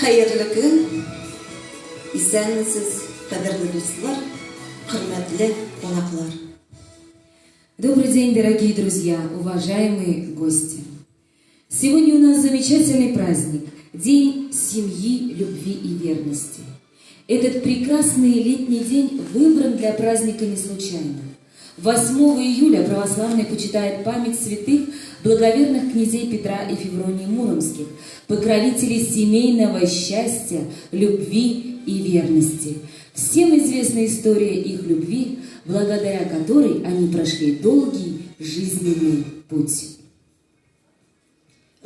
Хәерле көн! Исәнмесез, кадерле дуслар, хөрмәтле кунаклар! Добрый день, дорогие друзья, уважаемые гости! Сегодня у нас замечательный праздник – День семьи, любви и верности. Этот прекрасный летний день выбран для праздника не случайно. 8 июля православные почитают память святых благоверных князей Петра и Февронии Муромских, покровителей семейного счастья, любви и верности. Всем известна история их любви, благодаря которой они прошли долгий жизненный путь.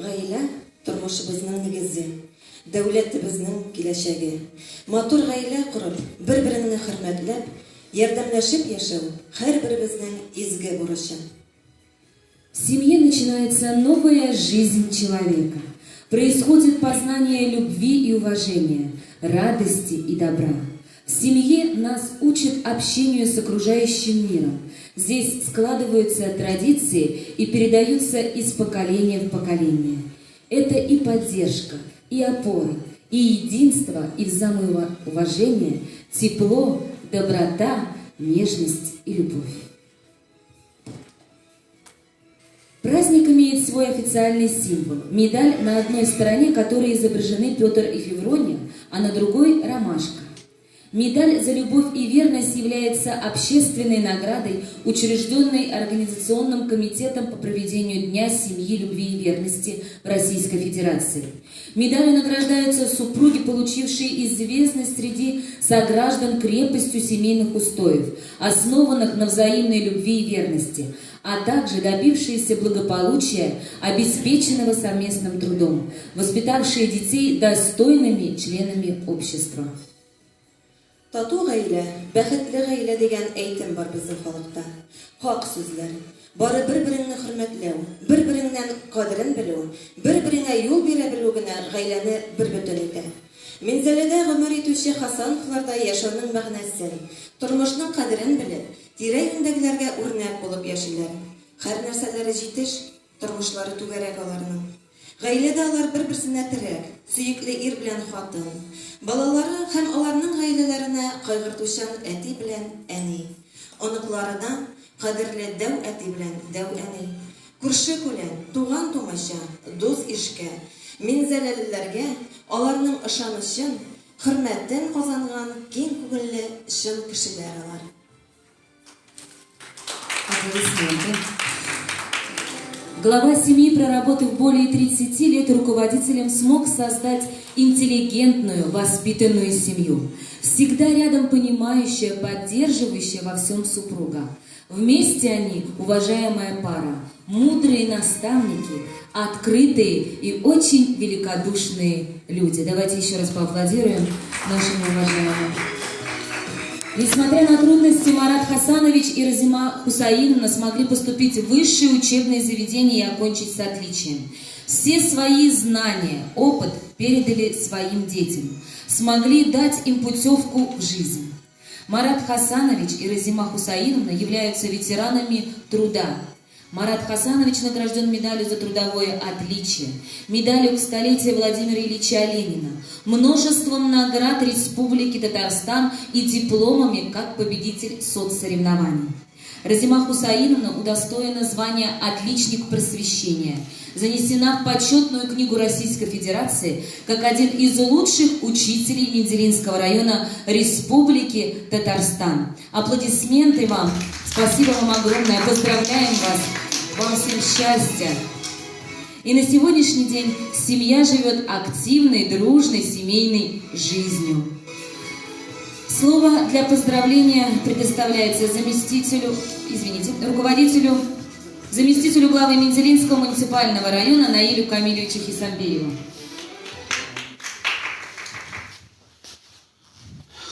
Гаилә, тормышыбызның нигезе, дәүләтебезнең киләчәге. Матур гаилә корып, бер-береңне хөрмәтләп, ярдәмләшеп яшәү, һәрберебезнең изге бурычы. В семье начинается новая жизнь человека. Происходит познание любви и уважения, радости и добра. В семье нас учат общению с окружающим миром. Здесь складываются традиции и передаются из поколения в поколение. Это и поддержка, и опора, и единство, и взаимоуважение, тепло, доброта, нежность и любовь. Праздник имеет свой официальный символ – медаль, на одной стороне которой изображены Петр и Феврония, а на другой – ромашка. Медаль за любовь и верность является общественной наградой, учрежденной Организационным комитетом по проведению Дня семьи, любви и верности в Российской Федерации. Медалью награждаются супруги, получившие известность среди сограждан крепостью семейных устоев, основанных на взаимной любви и верности, а также добившиеся благополучия, обеспеченного совместным трудом, воспитавшие детей достойными членами общества. Тату гаилә, бәхетле гаилә дигән әйтем бар безнең халыкта. Хак сүзләр. Бары бер-береңне хөрмәтләү, бер-береңнән кадерен белү, бер-береңә юл бирә белү генә гаиләне бербөтен итә. Минзәләдә гомер итүче Хасановлар да яшәүнең мәгънәсен, тормышның кадерен белеп, тирә-юньдәгеләргә үрнәк булып яшиләр. Һәрнәрсәләре җитеш, Тормышлары түгәрәк аларның. Гаиләдә алар бер-берсенә терәк, сөекле ир белән хатын. Балалары һәм аларның гаиләләренә кайгыртучан әти белән әни. Оныкларына, кадерле дәү әти белән дәү әни. Күрше-күлән, туган-тумача, дус-ишкә, минзәләлеләргә аларның ышанычын, хөрмәтен казанган киң күңелле чын кешеләр алар. Аплодисменты. Глава семьи, проработав более 30 лет руководителем, смог создать интеллигентную, воспитанную семью. Всегда рядом понимающая, поддерживающая во всем супруга. Вместе они, уважаемая пара, мудрые наставники, открытые и очень великодушные люди. Давайте еще раз поаплодируем нашим уважаемым. Несмотря на трудности, Марат Хасанович и Разима Хусаиновна смогли поступить в высшие учебные заведения и окончить с отличием. Все свои знания, опыт передали своим детям, смогли дать им путевку в жизнь. Марат Хасанович и Разима Хусаиновна являются ветеранами труда. Марат Хасанович награжден медалью за трудовое отличие, медалью к столетию Владимира Ильича Ленина, множеством наград Республики Татарстан и дипломами как победитель соцсоревнований. Разима Хусаиновна удостоена звания «Отличник просвещения», занесена в почетную книгу Российской Федерации как один из лучших учителей Мензелинского района Республики Татарстан. Аплодисменты вам! Спасибо вам огромное! Поздравляем вас! Вам всем счастья! И на сегодняшний день семья живет активной, дружной семейной жизнью. Слово для поздравления предоставляется заместителю, извините, руководителю, заместителю главы Мензелинского муниципального района Наилю Камилевичу Хисамбееву.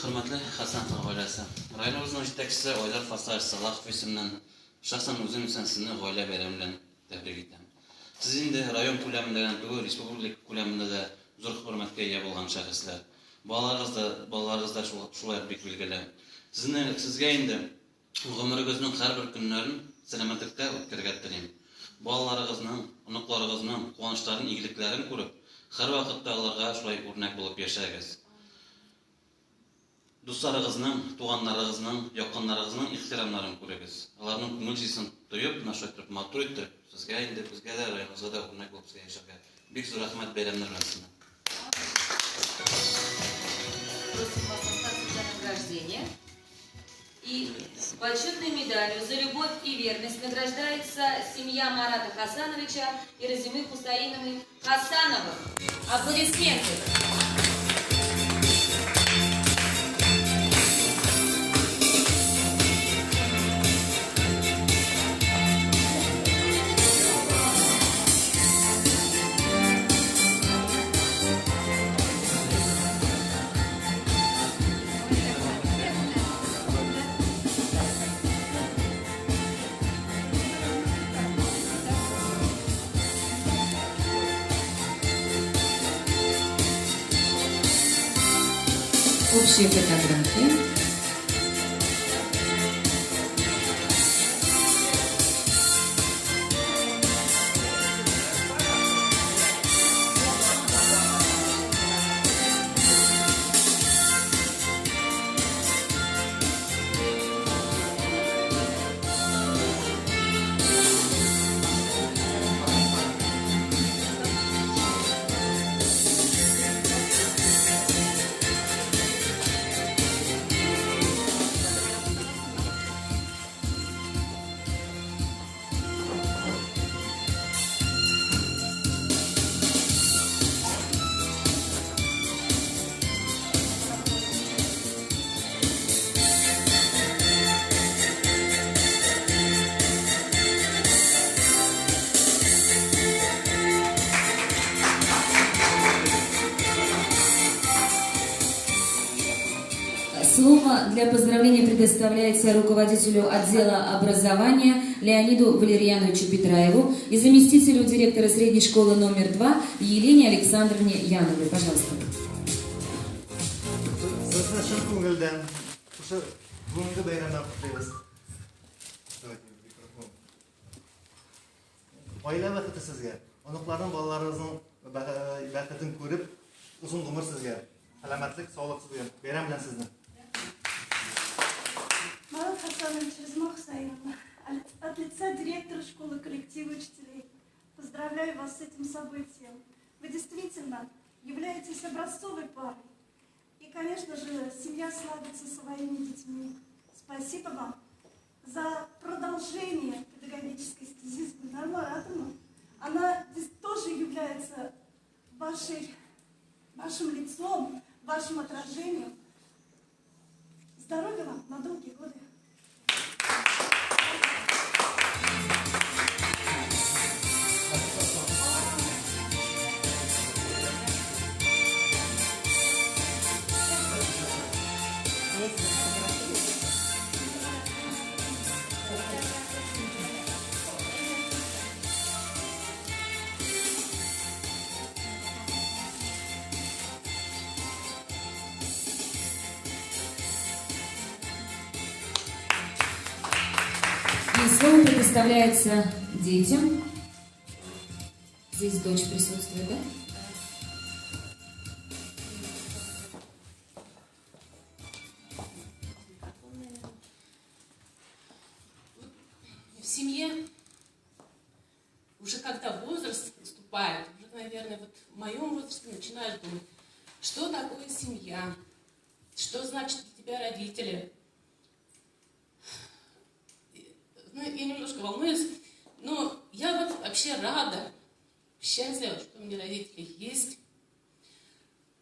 Хөрмәтле Хәсәновлар гаиләсе! Районыбызның җитәкчесе Айдар Фасаевич Салахов исеменнән шәхсән үзем исән сезне гаилә бәйрәме белән тәбрик итәм. Сез инде район күләмендә генә түгел, республика күләмендә дә зур хөрмәткә ия булган шәхесләр. Балаларыгыз да, балаларыгыз да шулай ук бик билгеле. Сезне, сезгә инде гомерегезнең һәрбер көннәрен сәламәтлектә үткәрергә телим. Балаларыгызның, оныкларыгызның куанычларын, игелекләрен күреп, Һәрвакытта аларга шулай үрнәк булып яшәгез. Дусларыгызның, туганнарыгызның, якыннарыгызның ихтирамнарын күрегез. Аларның күңел җылысын тоеп, менә шулай итеп, матур иттереп, сезгә инде, безгә дә, районыбызга да үрнәк булып сезгә яшәргә. Бик зур рәхмәт бәйрәмнәр белән сезне. Просим вас остаться для награждения. И почетной медалью за любовь и верность награждается семья Марата Хасановича и Разимы Хусаиновны Хасановых. Аплодисменты! Общие фотографии. Слово для поздравления предоставляется руководителю отдела образования Леониду Валерьяновичу Петраеву и заместителю директора средней школы номер 2 Елене Александровне Яновой. Пожалуйста. Сезне чын күңелдән шушы бүгенге бәйрәмнән котлыйбыз. Давайте микрофон. Гаилә бәхете сезгә. Оныкларның, балаларыгызның бәхетен күреп, озын гомер сезгә. Сәламәтлек, саулык сезгә. Бәйрәм белән сезне. Марат Хасанович, Резма Хусаиновна, от лица директора школы, коллектива учителей, поздравляю вас с этим событием. Вы действительно являетесь образцовой парой. И, конечно же, семья славится своими детьми. Спасибо вам за продолжение педагогической стези с Гульнар Маратовной. Она здесь тоже является вашим лицом, вашим отражением. Здоровья вам на долгие годы. И слово предоставляется детям. Здесь дочь присутствует, да? В семье уже когда возраст наступает, уже, наверное, в моем возрасте начинаешь думать, что такое семья, что значит для тебя родители. Я немножко волнуюсь, но я вообще рада, счастлива, что у меня родители есть,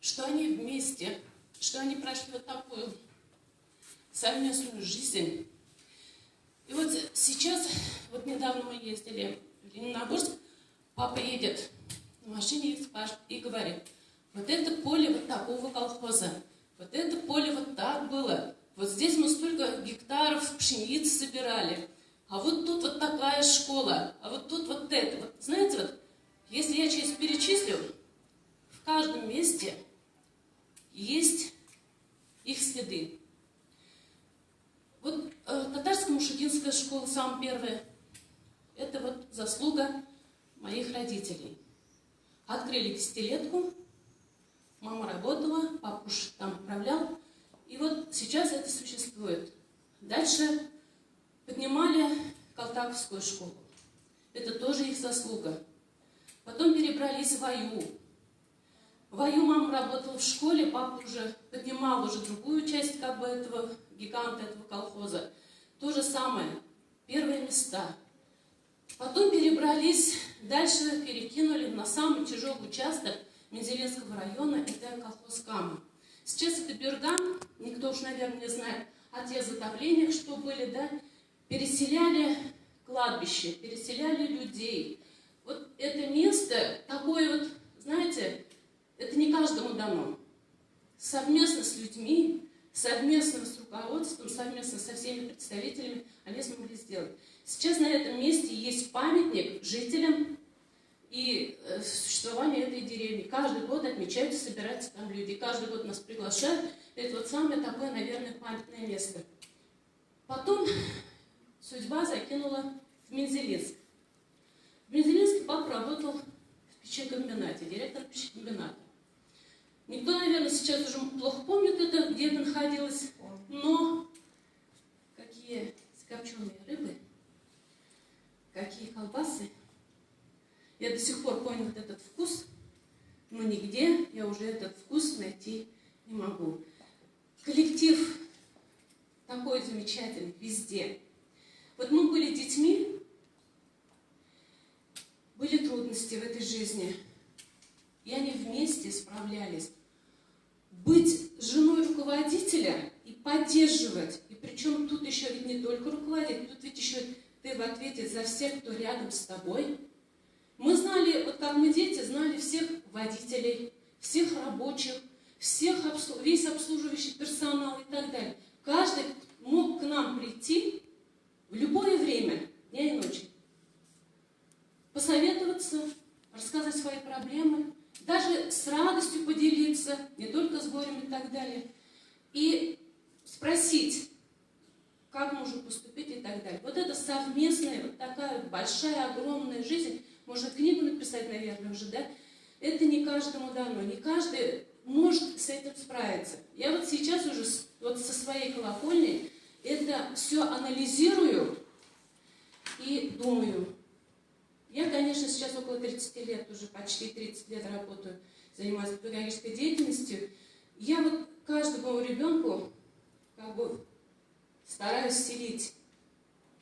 что они вместе, что они прошли вот такую совместную жизнь. И вот сейчас, недавно мы ездили в Лениногорск, папа едет на машине и говорит, вот это поле вот такого колхоза, вот это поле вот так было, вот здесь мы столько гектаров пшеницы собирали, а вот тут вот такая школа, а вот тут вот это. Если я сейчас перечислю, в каждом месте есть их следы. Татарско-Мушегинская школа, самая первая, это заслуга моих родителей. Открыли десятилетку, мама работала, папа уж там управлял. И вот сейчас это существует. Дальше поднимали Калтаковскую школу. Это тоже их заслуга. Потом перебрались в Аю. В Аю мама работала в школе, папа уже поднимал уже другую часть как бы этого гиганта, этого колхоза. То же самое, первые места. Потом перебрались, дальше перекинули на самый тяжелый участок Мензелинского района, это колхоз Кама. Сейчас это Берган, никто уж, наверное, не знает о тех затоплениях, что были, да, переселяли кладбище, переселяли людей. Вот это место такое вот, знаете, это не каждому дано. Совместно с людьми, совместно с руководством, совместно со всеми представителями они смогли сделать. Сейчас на этом месте есть памятник жителям и существованию этой деревни. Каждый год отмечаются, собираются там люди. Каждый год нас приглашают. Это вот самое такое, наверное, памятное место. Потом судьба закинула в Мензелинск. В Мензелинске папа работал в пищекомбинате, директор пищекомбината. Никто, наверное, сейчас уже плохо помнит это, где это находилось, но какие закопченные рыбы, какие колбасы. Я до сих пор помню вот этот вкус, но нигде я уже этот вкус найти не могу. Коллектив такой замечательный везде. Вот мы были детьми, были трудности в этой жизни, и они вместе справлялись. Быть женой руководителя и поддерживать, и причем тут еще ведь не только руководитель, тут ведь еще ты в ответе за всех, кто рядом с тобой. Мы знали, вот как мы дети, знали всех водителей, всех рабочих, всех весь обслуживающий персонал и так далее. Каждый мог к нам прийти в любое время, дня и ночи, посоветоваться, рассказать свои проблемы, даже с радостью поделиться, не только с горем и так далее, и спросить, как можно поступить и так далее. Вот это совместная, вот такая вот большая, огромная жизнь, можно книгу написать, наверное, уже, да? Это не каждому дано, не каждый может с этим справиться. Я вот сейчас уже вот со своей колокольни это все анализирую и думаю. Я, конечно, сейчас около 30 лет, уже почти 30 лет работаю, занимаюсь педагогической деятельностью. Я вот каждому ребенку как бы стараюсь вселить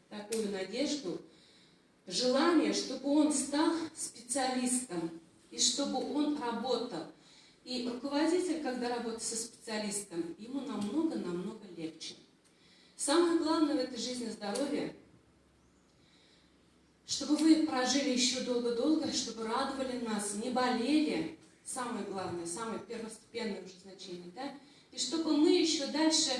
такую надежду, желание, чтобы он стал специалистом и чтобы он работал. И руководитель, когда работает со специалистом, ему намного-намного легче. Самое главное в этой жизни — здоровье. Чтобы вы прожили еще долго-долго, чтобы радовали нас, не болели. Самое главное, самое первостепенное уже значение, да? И чтобы мы еще дальше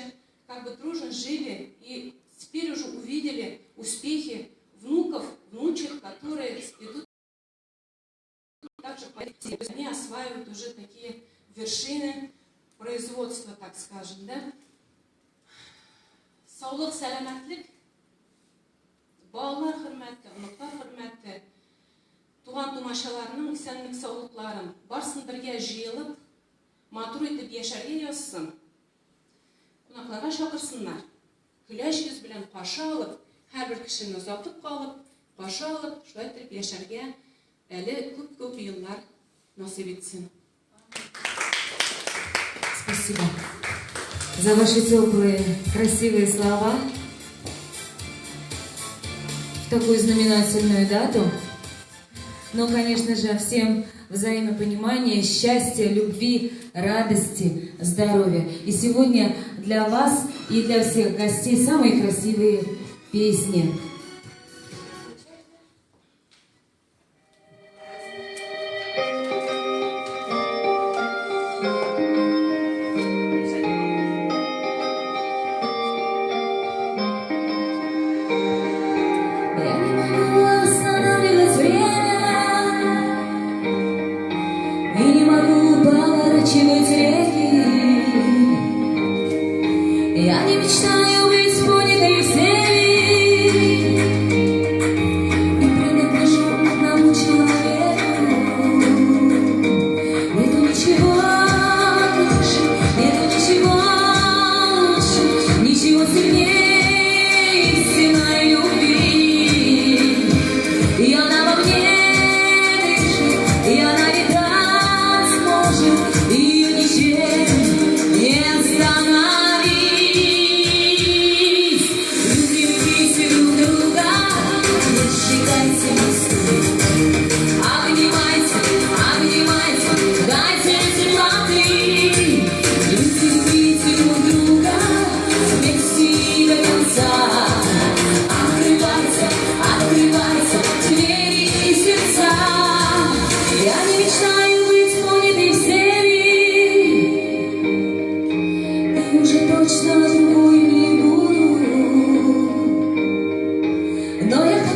как бы дружно жили и теперь уже увидели успехи внуков, внучек, которые идут также по лестнице. Они осваивают уже такие вершины производства, так скажем, да? Саулык, сәламәтлек, балалар хөрмәте, оныклар хөрмәте, туган тумачаларның исәнлек саулыкларын барсын бергә җыелып, матур итеп яшәргә язсын. Кунакларга чакырсыннар. Көләч йөз белән каршы алып, һәрбер кешене озатып калып, каршы алып, шулай итеп яшәргә әле күп-күп еллар насыйп итсен. Спасибо за ваши теплые, красивые слова в такую знаменательную дату. Но, конечно же, всем взаимопонимания, счастья, любви, радости, здоровья. И сегодня для вас и для всех гостей самые красивые песни. Я не могу останавливать время и не могу поворачивать реки. Я не мечтаю быть понятой всеми.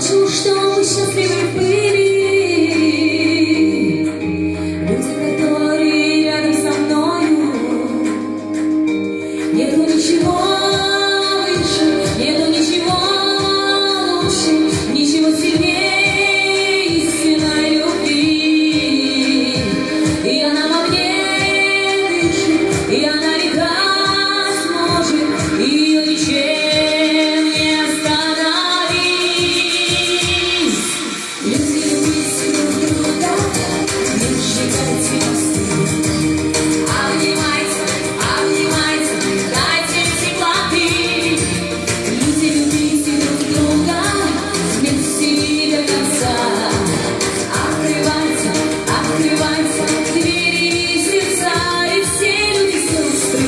Хочу, чтобы счастливы были люди, которые рядом со мною. Нету ничего выше, нету ничего лучше, ничего сильнее истинной любви. И она во мне дышит, и она летать может, и ее ничем не остановить. Люди, любите друг друга, не сжигайте мосты. Обнимайте, обнимайте, дайте теплоты. Люди, любите друг друга, вместе и до конца. Открывайте, открывайте двери сердца. И все люди сестры,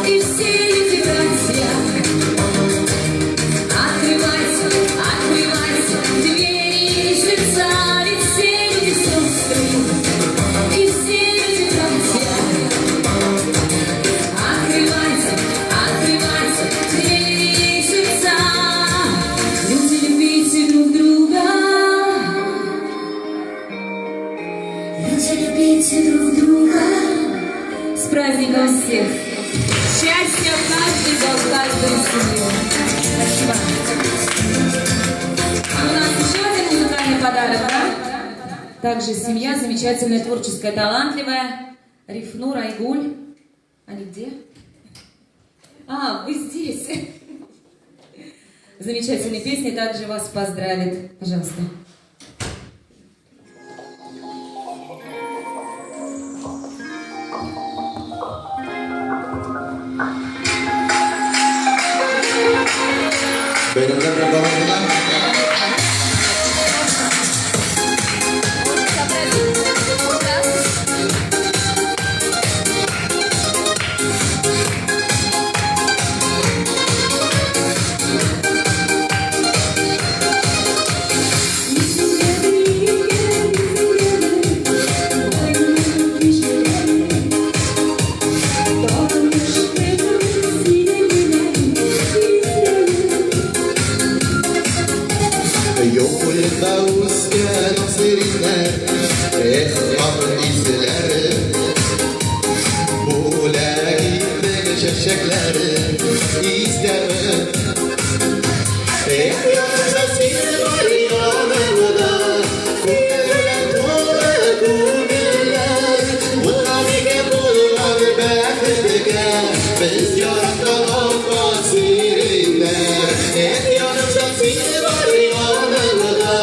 и все люди братья. Открывайте, открывайте двери сердца. И все люди сестры, и все люди братья. Открывайте, открывайте двери сердца. Люди, любите друг друга. Люди, любите друг друга. С праздником всех! Счастья в каждый дом, в каждую семью. Спасибо. А у нас еще один музыкальный подарок, да? Также семья замечательная, творческая, талантливая. Рифнур, Айгуль. Они где? А, вы здесь. Замечательные песни также вас поздравит. Пожалуйста. Бәйрәмнәр белән барыгызны да. Юл буенда үскән ак сиреньнәр, эх, аның исләре. Бүләк иттең чәчәкләре, исләре. Эх, янымда син бар янымда, күңелләр тулы күңелләр. Булган икән булган бәхеткә, без яраткан ак сиреньнәр. Эх, янымда син бар янымда,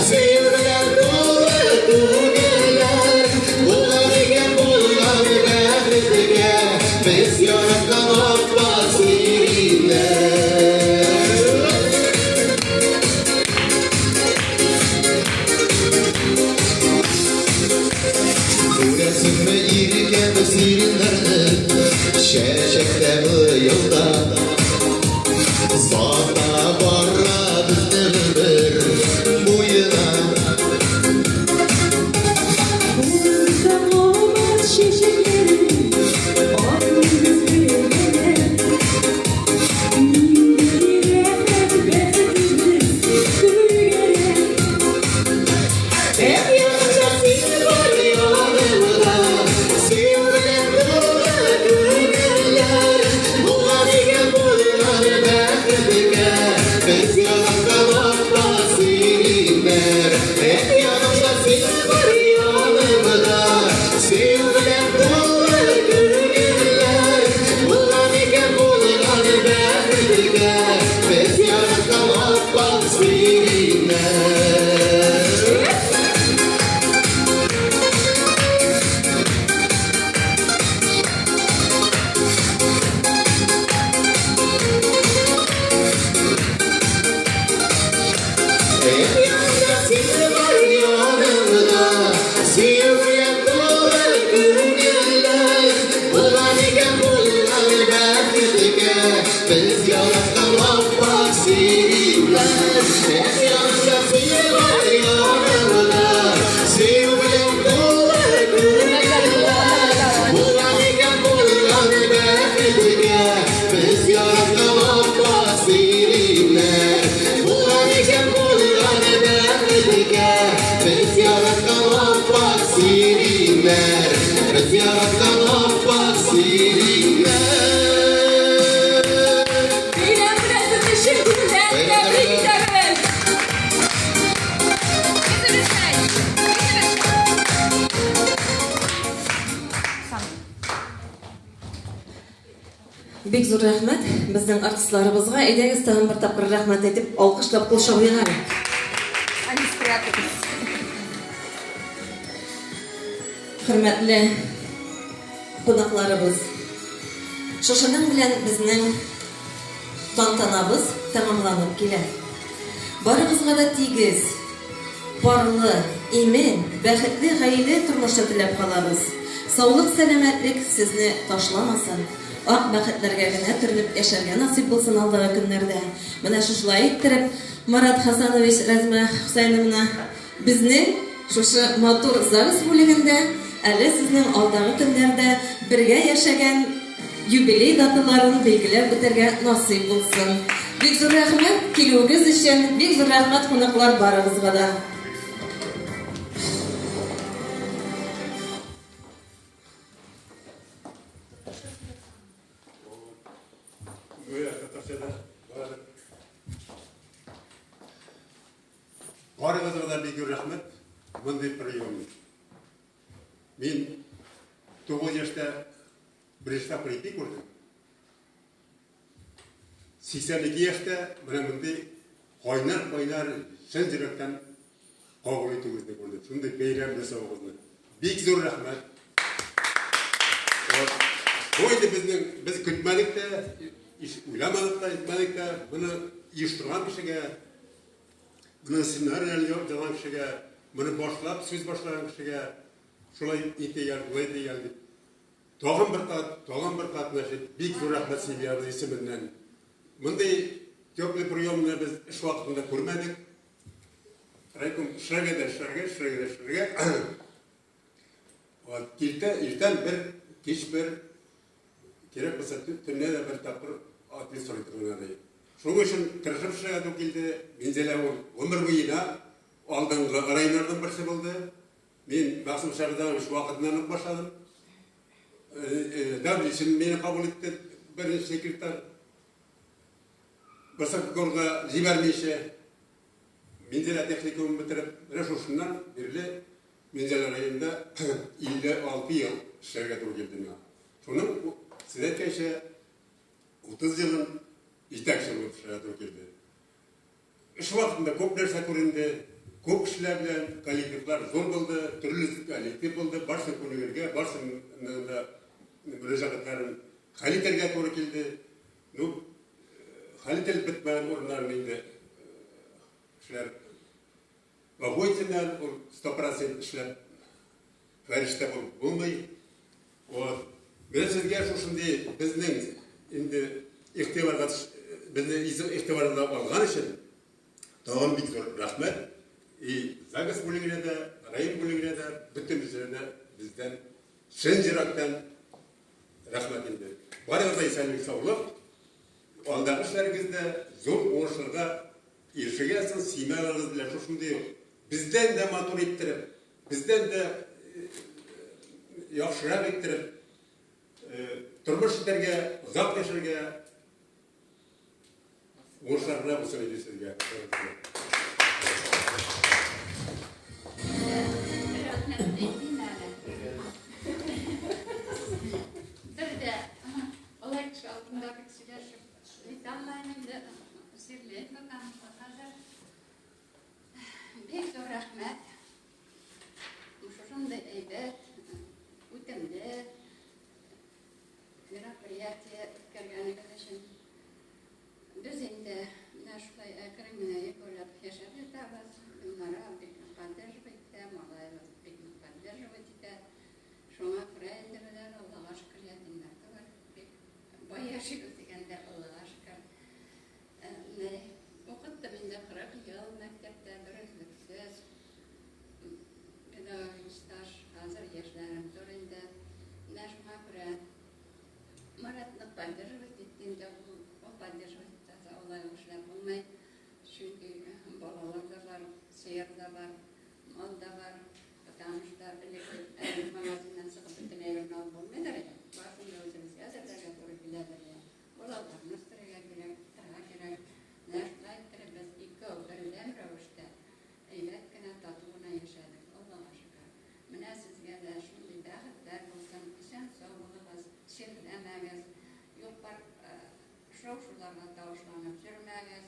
сөю белән тулы күңелләр. Булган икән булган бәхеткә, без яраткан ак сиреньнәр. Күрәсеңме иркәм сиреньнәрне, чәчәктә быелда. Зата бара безнең бер буена. Эх, янымда син бар янымда, сөю белән тулы күңелләр. Булган икән булган бәхеткә, без яраткан ак сиреньнәр. Эх, янымда син бар янымда, сөю белән тулы күңелләр. Булган икән булган бәхеткә, без яраткан ак сиреньнәр. Эх, янымда син бар янымда, сөю белән тулы күңелләр. Булган икән булган бәхеткә, без яраткан ак сиреньнәр. Эх, янымда син бар янымда, сөю белән тулы күңелләр. Булган икән булган бәхеткә, без яраткан ак сиреньнәр. Булган икән булган сиреньнәр, без яраткан ап-ак сиреньнәр. Бәйрәм белән сезне чын күңелдән тәбрик итәбез! Бик зур рәхмәт безнең артистларыбызга. Әйдәгез тагын бер тапкыр рәхмәт әйтеп, алкышлап кул чабыйк әле. Они спрятались. Хөрмәтле кунакларыбыз, шушының белән безнең тантанабыз тәмамланып килә. Барыгызга да тигез, парлы, имин, бәхетле гаилә тормышы теләп калабыз. Саулык-сәламәтлек сезне ташламасын, ак бәхетләргә генә төренеп яшәргә насыйп булсын алдагы көннәрдә. Менә шушылай иттереп, Марат Хасанович, Рәзмә Хөсәеновна, безнең шушы матур ЗАГС бүлегендә әле сезнең алдагы көннәрдә бергә яшәгән юбилей даталарын билгеләп үтәргә насыйп булсын. Бик зур рәхмәт килүегез өчен, бик зур рәхмәт кунаклар барыгызга да. Барыгызга да бик зур рәхмәт мондый прием. Мин 9 яшьтә беренче тапкыр ипи күрдем. 82 яшьтә менә мондый кайнар-кайнар чын йөрәктән кабул итүегезне күрдем. Шундый бәйрәм ясавыгызны. Бик зур рәхмәт. Вот. Бу инде безнең без көтмәдек тә, уйламадык та, итмәдек тә. Моны оештырган кешегә, моны сценарий язган кешегә, моны башлап, сүз башлаган кешегә шулай итегән, болай итегән дип. Тагын бер кат, тагын бер кат, значит, бик зур рәхмәт семьябыз исеменнән. Мондый теплый приемны без эш вакытында күрмәдек. Райком эшләргә дә эшләргә, эшләргә дә эшләргә. Вот, иртә, иртән бер, кич бер, кирәк булса төнлә дә бер тапкыр ответ сорый торган иде. Шуның өчен тырышып эшләргә туры килде. Минзәлә ул гомер буена алдынгы районнарның берсе булды. Мин Максим Шәһрзанович вакытыннан ук башладым. Давлетшин мине кабул итте, беренче секретарь. Высокогорга җибәрмичә, Минзәлә техникумын бетереп, менә шушыннан бирле Минзәлә районында 56 ел эшләргә туры килде миңа. Шуның, сез әйткәнчә, 30 елын җитәкче булып эшләргә туры килде. Эш вакытында күп нәрсә күренде, күп кешеләр белән коллективлар зур булды, төрле коллектив булды, барсын күнегергә, барсының да мөрәҗәгатьләрен хәл итәргә туры килде. Ну, хәл ителеп бетмәгән урыннарын инде кешеләр гафу итсеннәр, ул 100% эшләп фәрештә булып булмый. Вот. Менә сезгә шушындый безнең инде игътибарга безне игътибарына алган өчен тагын бик зур рәхмәт. И ЗАГС бүлегенә дә, район бүлегенә дә, бөтенесенә дә бездән чын йөрәктән рәхмәт инде. Барыгызга исәнлек, саулык. Алдагы эшләрегездә зур уңышларга ирешергә язсын, семьяларыгыз белән шушындый ук бездән дә матур иттереп, бездән дә яхшырак иттереп тормыш итәргә, озак яшәргә уңышлар гына булсын иде сезгә. Рәхмәт әйтим әле. Бер дә алай кеше алдында бик сөйләшеп әйтә алмыйм инде. Сөйләйм потому что хәзер бик зур рәхмәт. Шушындый әйбәт, үтемле мероприятие үткәргәнегез өчен. Без инде менә шулай әкрен генә икәүләп яшәп ятабыз. Гөлнара бик нык поддерживать итә, малаебыз бик нык поддерживать итә. Шуңа күрә инде без әле Аллага шөкер ятимнәр түгел, бик бай яшибез дигәндә Аллага шөкер. Менә укыттым инде 40 ел мәктәптә берөзлексез. Педагогик стаж, хәзер яшьләрем зур инде. Менә шуңа күрә Марат нык поддерживать итте инде, ул поддерживать итсә, алай ук эшләп булмый. Чөнки балалар да бар, сыер да бар, мал да бар. Потому что элек Магазиннан чыгып бөтен әйберне алып булмыйдыр я. Барысын да үзебезгә әзерләргә туры киләдер я. Балаларны үстерергә кирәк, укытырга кирәк. Менә шулай иттереп без икәү бердәм рәвештә әйбәт кенә, тату гына яшәдек, Аллага шөкер. Менә сезгә дә шундый бәхетләр булсын, исән-сау булыгыз, чирләмәгез, юк-бар шау-шуларга тавышланып йөрмәгез,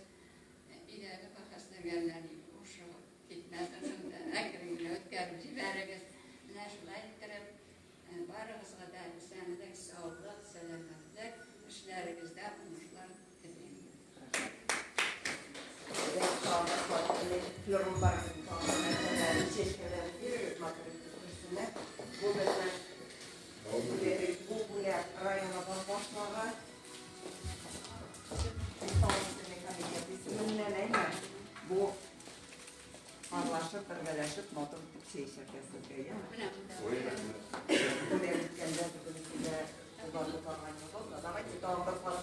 өйдәге бәхәсләргә әллә ни ушыгып китмәсен, шунда әкрен генә үткәреп җибәрегез. Менә шулай иттереп, барыгызга да исәнлек, саулык, сәламәтлек, эшләрегездә уңышлар телим. Чәчкәләрен матур итеп күрсеннәр. Бу безнең бу бүләк районыбыз башлыгы исполнительный комитет исеменнән әйме. Бу парлашып, бергәләшеп, матур итеп чәй эчәргә сезгә, яме? Бүләк иткәндә бөтенесе дә озатып барган. Давайте тагын бер кат.